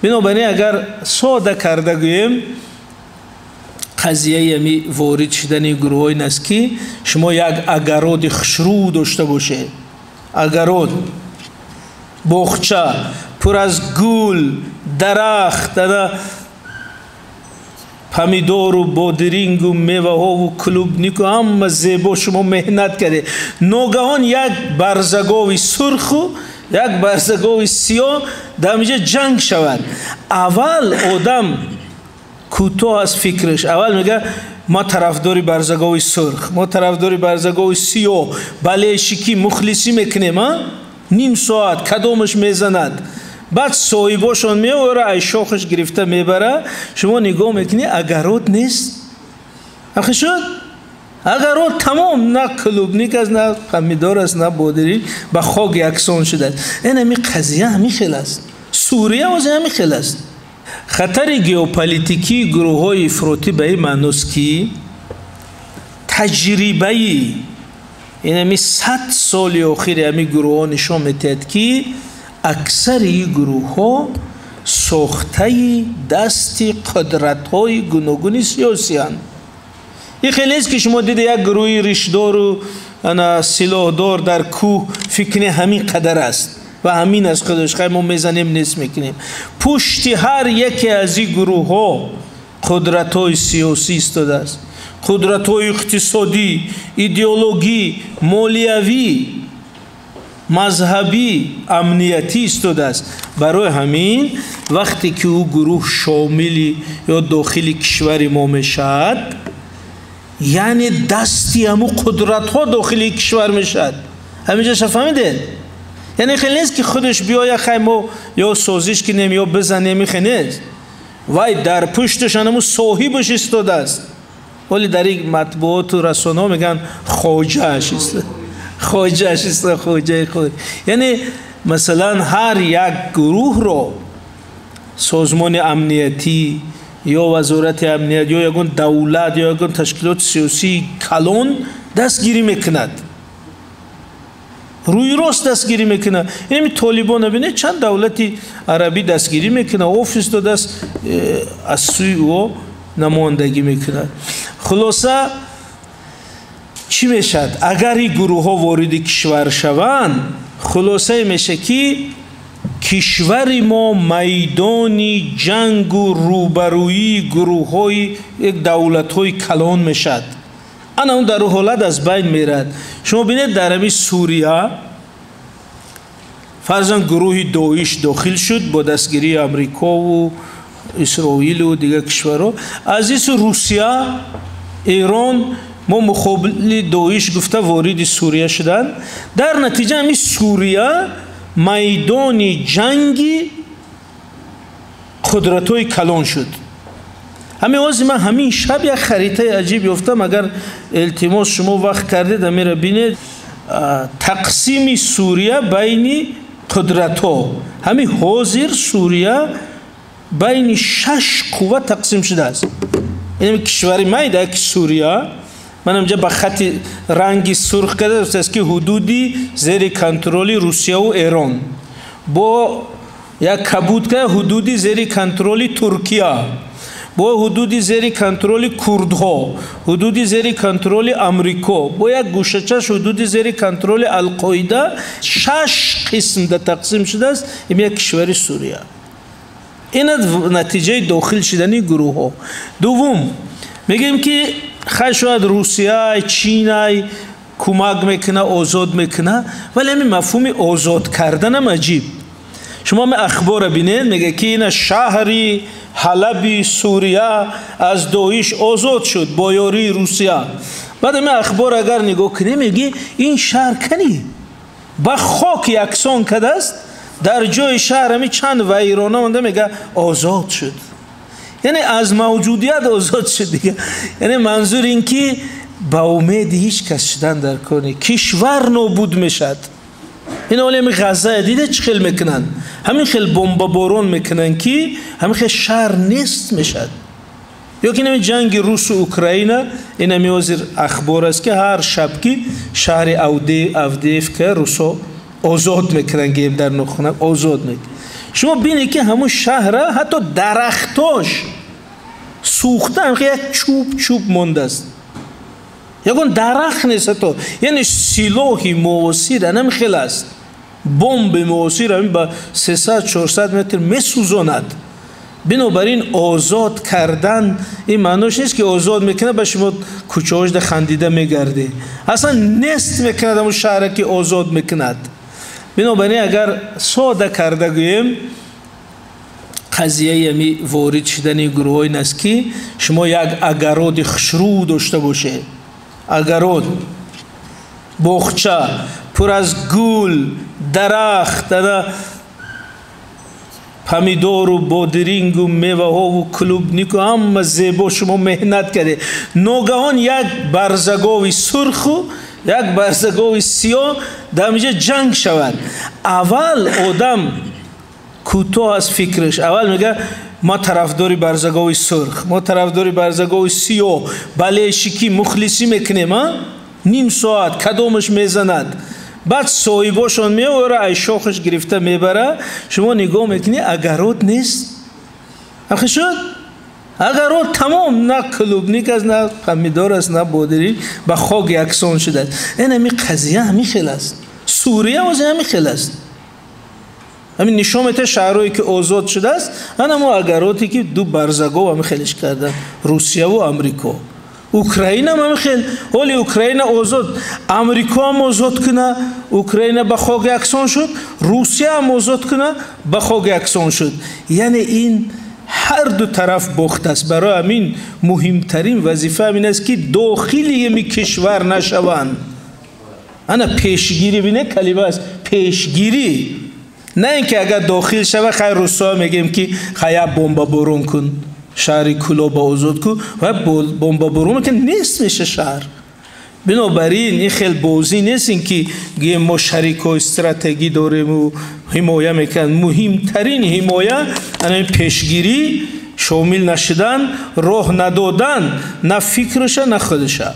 Бинобар ин агар сода карда гӯем, қазияи ҳами ворид шудани гурӯҳҳо ин аст, ки шумо як агароди хушрӯ дошта бошед, агарод, боғча пур аз гул, дарахт, помидору бодирингу меваҳову клубнику, ҳама зебо, шумо меҳнат кардед. Ногаҳон як барзагови сурху як барзагови сиёҳ дар инҷа ҷанг шавад. Аввал одам кӯтоҳ аз фикраш, аввал мега ма тарафдори барзагови сурх, мо тарафдори барзагови сиёҳ, балешикӣ мухлисӣ мекунем, ним соат кадомаш мезанад. Баъд соҳибошон меора, ай шохаш гирифта мебара, шумо нигоҳ мекунӣ, агарот нест. Ахи шуд? Агарот тамом, на клубник аст, на помидор аст, на бодиринг, ба хок яксон шудааст. Ин ҳами қазия ҳамин хел аст. Сурия ози ҳамин хел аст. Хатари геополитикии гурӯҳҳои ифротӣ ба ин маъност, ки таҷрибаи ин ҳами 100 соли охири ҳами гурӯҳҳо нишон медиҳад, ки аксари гурӯҳҳо сохтаи дасти қудратҳои гуногуни сиёсиянд. Ин хеле нест, ки шумо дида як гурӯҳи ришдору силоҳдор дар кӯҳ фикри ҳамин қадар аст ва ҳамин аз худаш хай мо мезанем, нест мекунем. Пушти ҳар яке аз ин гурӯҳҳо қудратҳои сиёсӣ истодааст, қудратҳои иқтисодӣ, идеологӣ, молиявӣ, мазҳабӣ, амниятӣ истодааст. Барои ҳамин вақте ки ӯ гурӯҳ шомили ё дохили кишвари мо мешавад, яъне дасти ҳамун қудратҳо дохили кишвар мешавад. Ҳаминҷаша фаҳмидед? Яъне хеле нест, ки худаш биёя, хай мо ё созиш кунем, ё бизанем, хеле нест. Вай дар пушташ ҳамун соҳибаш истодааст. Вале дар ин матбуоту расонаҳо мегӯянд хоҷааш истода, хоҷааш истода, хоҷаи худ. Яъне масалан ҳар як гурӯҳро созмони амниятӣ ё вазорати амният ё ягон давлат ё ягон ташкилоти сиёсии калон дастгирӣ мекунад, рӯи рост дастгирӣ мекунад. Инами толибон бинед, чанд давлати арабӣ дастгирӣ мекунад, офис додааст, аз сӯи ӯ намояндагӣ мекунад. Хулоса чӣ мешавад агар ин гурӯҳҳо вориди кишвар шаванд? Хулосае мешавад, ки кишвари мо майдони ҷангу рӯбарӯии гурӯҳҳои давлатҳои калон мешавад. Ана он дар ҳолат аз байн мерад. Шумо бинед, дар ҳамин Сурия фарзан гурӯҳи Доиш дохил шуд бо дастгирии Амрикову Исроилу дигар кишварҳо. Аз ин сӯ Русия, Эрон мо муқобили Доиш гуфта вориди Сурия шуданд. Дар натиҷа ҳамин Сурия майдони ҷанги қудратҳои калон шуд. Ҳамин ҳозир ман ҳамин шаб як харитаи аҷиб ёфтам, агар илтимос шумо вақт кардед, ҳаминро бинед. Тақсими Сурия байни қудратҳо. Ҳамин ҳозир Сурия байни 6 қувва тақсим шудааст. Ин кишвари майда ки Сурия, ман инҷа ба хати ранги сурх карда гуфтааст, ки ҳудуди зери контроли Русияву Эрон, бо як кабуд карда ҳудуди зери контроли Туркия, бо ҳудуди зери контроли курдҳо, ҳудуди зери контроли Амрико, бо як гӯшачаш ҳудуди зери контроли Алқоида. 6 қисм да тақсим шудааст ин як кишвари Сурия. Ин натиҷаи дохил шудани гурӯҳҳо. Дуввум, мегӯем, ки хай шояд Русия, Чинай кӯмак мекуна, озод мекуна, вале ҳамин мафҳуми озод карданам аҷиб. Шумо ҳамин ахборро бинед, мега, ки ина шаҳри Ҳалаби Сурия аз Доиш озод шуд бо ёрии Русия. Баъд ҳамин ахбор агар нигоҳ кунем, мегӣ ин шаҳр кани ба хок яксон кардааст, дар ҷои шаҳр ҳамин чанд вайрона монда, мега озод шуд. Яъне аз мавҷудият озод шуд дига. Яъне манзур ин ки ба умеди ҳеҷ кас шудан дар кор не, кишвар нобуд мешавад. Ин ҳоле ҳамин Ғаззая дида чӣ хел мекунанд? Ҳамин хел бомбаборон мекунанд, ки ҳамин хел шаҳр нест мешавад. Ё ки ҳамин ҷанги Русу Украина, ин ҳами ҳозир ахбор аст, ки ҳар шаб ки шаҳри Авдеевка русо озод мекунанд, гем дар нохуна озод мекунанд. Шумо бинед, ки ҳамун шаҳра ҳатто дарахтош сӯхта, як чӯб чӯб мондааст, ягон дарахт нест ҳатто. Яъне силоҳи муосир анам хел аст, бомби муосир ҳамин ба 300-400 метр месӯзонад. Бинобар ин озод кардан ин маънош нест, ки озод мекунад, ба шумо кӯчаҳошда хандида мегардӣ, аслан нест мекунад ҳамун шаҳре, ки озод мекунад. Бинобар ин агар сода карда гӯем, қазияи ами ворид шудани гурӯҳҳо ин аст, ки шумо як огород и хушрӯ дошта бошед, огород, боғча пур аз гул, дарахт, ана помидору бодирингу меваҳову клубнику, ҳама зебо, шумо меҳнат кардед. Ногаҳон як барзагови сурху як барзагови сиёҳ дар инҷа ҷанг шавад. Аввал одам кӯтоҳ аз фикраш, аввал мега: «Ма тарафдори барзагови сурх, мо тарафдори барзагови сиёҳ, балешикӣ, мухлисӣ мекунем». А ним соат кадомаш мезанад, баъд соҳибошон меора, ай шохаш гирифта мебара. Шумо нигоҳ мекунӣ, огород нест. Ахи шуд огород тамом, на клубника аст, на помидор аст, на бодиринг, ба хок яксон шудааст. Ин ҳами қазия ҳамин хел аст. Сурия ози ҳамин хел аст. Ҳамин нишон метаҳад, шаҳрҳое ки озод шудааст, анамо огород е, ки ду барзагов ҳамин хелиш кардан, Русияву Амрико. Украинам ҳамин хел. Ҳоли Украина озод, Амрико ҳам озод куна, Украина ба хок яксон шуд, Русия ҳам озод куна, ба хок яксон шуд. Яъне ин ҳар ду тараф бохт аст. Барои ҳамин муҳимтарин вазифа ҳамин аст, ки дохили ҳами кишвар нашаванд. Ана пешгирӣ, бине, калима аст пешгирӣ, на ин ки агар дохил шава, хай, русоя мегӯем, ки хай, бомбаборон кун, шаҳри Кулоба озод кун, ва бомбаборон мекун, нест меша шаҳр. Бинобар ин ин хел бозӣ нест, ин ки гӯем мо шарикҳои стратегӣ дорему ҳимоя мекунанд. Муҳимтарин ҳимоя ана пешгирӣ, шомил нашудан, роҳ надодан, на фикруша, на худша.